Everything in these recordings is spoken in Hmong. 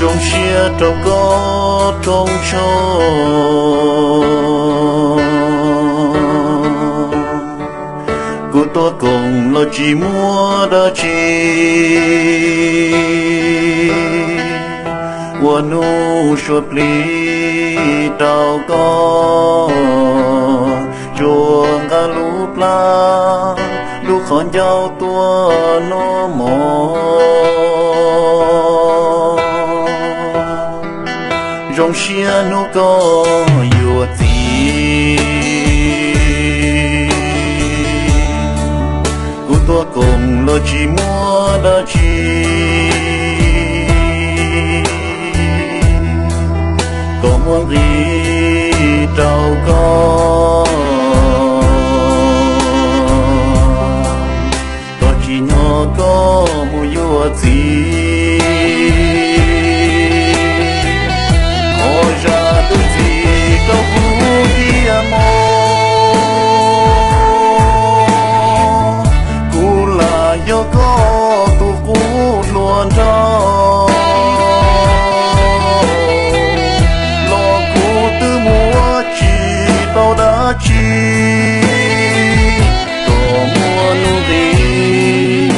Zoo siab rau koj rooj tshoob. Kuv tuaj koom los tsis muaj dab tsi, ua hnub suav plig rau koj. Tsuas nqa lub plab lub qhov ncauj tuaj noj mov. Zoo siab hnub koj yuav txiv. Kuv tuaj koom los tsis muaj dab tsi, kom muaj nqis rau koj. Koj tsis hnov koj mus yuav txiv. Qhov zaj lub txim rau kuv tiag mog. Kuv lam yog koj tus qub hluas nraug, los kuv twb muab tsis tau dab tsi. Kom muaj nuj nqis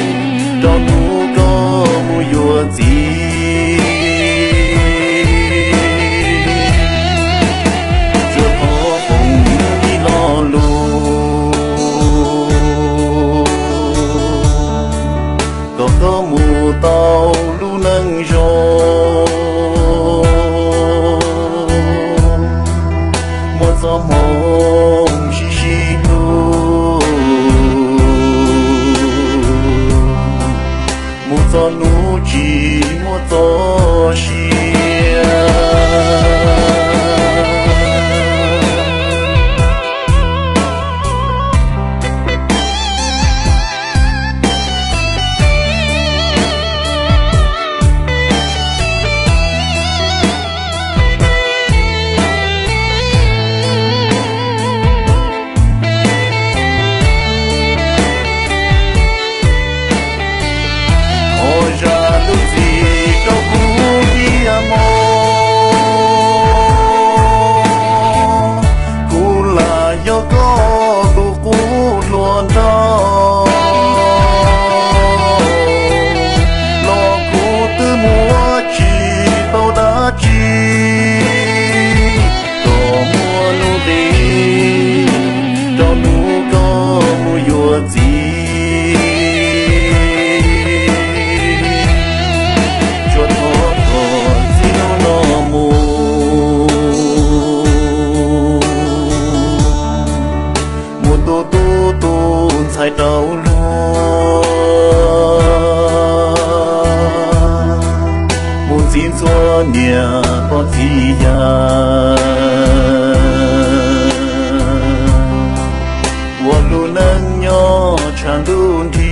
rau hnub koj mus yuav txiv. Tsuas thov foom ib lo lus kom koj mus tau lub neej zoo. Muaj txoj hmoo sib sib hlub, mus txog hnub tsis muaj txoj sia. Qhov zaj lub txim rau kuv tiag mog. Kuv lam yog koj tus qub hluas nraug, los kuv twb muab tsis tau dab tsi. Kom muaj nuj nqis rau hnub koj mus yuav txiv. Tsuas thov kom txij hnub no mus, mus tu tub tu ntxhais rau luag, mus txib ntxhua niam pog txiv yawg, ua lub neej nyob tshav ntuj nrig.